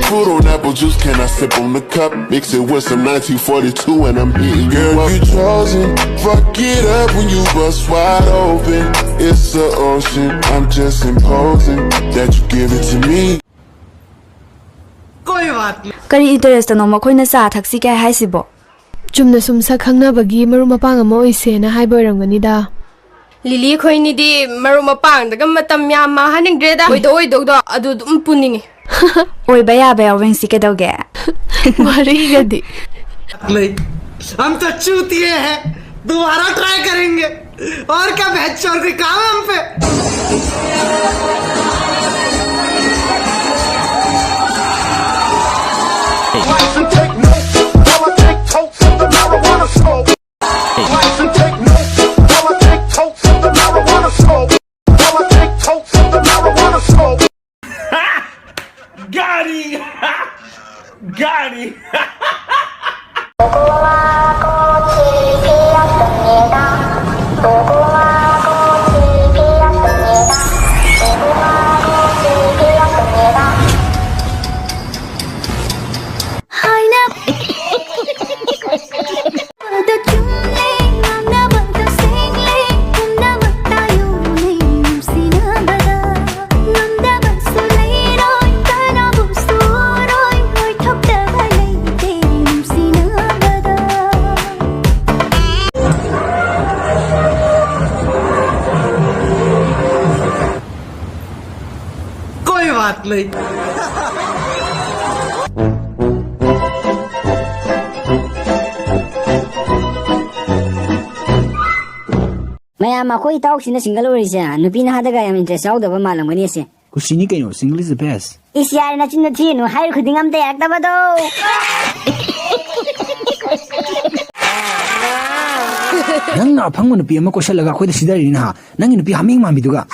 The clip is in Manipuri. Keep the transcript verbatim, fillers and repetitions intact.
Fruit on apple juice, can I sip on the cup? Mix it with some nineteen forty-two and I'm hitting you up. Girl, you chosen. Fuck it up when you bust wide open. It's the ocean. I'm just imposing that you give it to me. ꯀꯔꯤ ꯏꯟꯇꯔꯦꯁꯇꯅꯣ ꯃꯈꯣꯏꯅ ꯆꯥ ꯊꯛꯁꯤꯒꯦ ꯍꯥꯏꯁꯤꯕꯣ? ꯆꯨꯝꯅ ꯁꯨꯝ ꯁꯛ ꯈꯪꯅꯕꯒꯤ ꯃꯔꯨꯞ ꯃꯄꯥꯡ ꯑꯃ ꯑꯣꯏꯁꯦꯅ ꯍꯥꯏꯕ ꯑꯣꯏꯔꯝꯒꯅꯤꯗ꯫ ꯂꯤꯂꯤ ꯑꯩꯈꯣꯏꯅꯤꯗꯤ ꯃꯔꯨꯞ ꯃꯄꯥꯡꯗꯒ ꯃꯇꯝ ꯌꯥꯝ ꯃꯥꯡꯍꯟꯅꯤꯡꯗ꯭ꯔꯦꯗ꯫ ꯑꯣꯏꯗꯧ ꯑꯣꯏꯗꯧꯗꯣ ꯑꯗꯨ ꯑꯗꯨꯝ ꯄꯨꯅꯤꯡꯉꯤ꯫ ꯑꯣꯏꯕ ꯌꯥꯕ ꯌꯥꯎꯕꯦꯡꯁꯤ ꯀꯩꯗꯧꯒꯦ? ꯋꯥꯔꯤꯒꯗꯤ꯫ हम तो चूतिए हैं, दोबारा ट्राई करेंगे। और क्या बहस और कोई काम है हम पे? Got him! Got him! कोई बात नहीं। ꯃꯌꯥꯝ ꯑꯩꯈꯣꯏ ꯏꯇꯥꯎꯁꯤꯅ ꯁꯤꯡꯒꯜ ꯑꯣꯏꯔꯤꯁꯦ ꯅꯨꯄꯤ ꯅꯍꯥꯗꯒ ꯌꯥꯝ ꯏꯟꯇꯔꯦꯁ ꯌꯥꯎꯗꯕ ꯃꯥꯜꯂꯝꯒꯅꯤ ꯑꯁꯦ꯫ ꯀꯨꯁꯤꯅꯤ ꯀꯩꯅꯣ, single is the best. ꯏꯁ, ꯌꯥꯔꯦ, ꯅꯆꯤꯟꯗꯣ ꯊꯤꯅꯨ, ꯍꯥꯏꯔꯤ ꯈꯨꯗꯤꯡ ꯑꯝꯇ ꯌꯥꯔꯛꯇꯕꯗꯣ꯫ ꯅꯪꯅ ꯑꯐꯪꯕ ꯅꯨꯄꯤ ꯑꯃ ꯀꯣꯏꯁꯜꯂꯒ ꯑꯩꯈꯣꯏꯗ ꯁꯤꯗꯔꯤꯅꯤ ꯅꯍꯥ, ꯅꯪꯒꯤ ꯅꯨꯄꯤ ꯍꯥꯃꯦꯡ ꯃꯥꯟꯕꯤꯗꯨꯒ꯫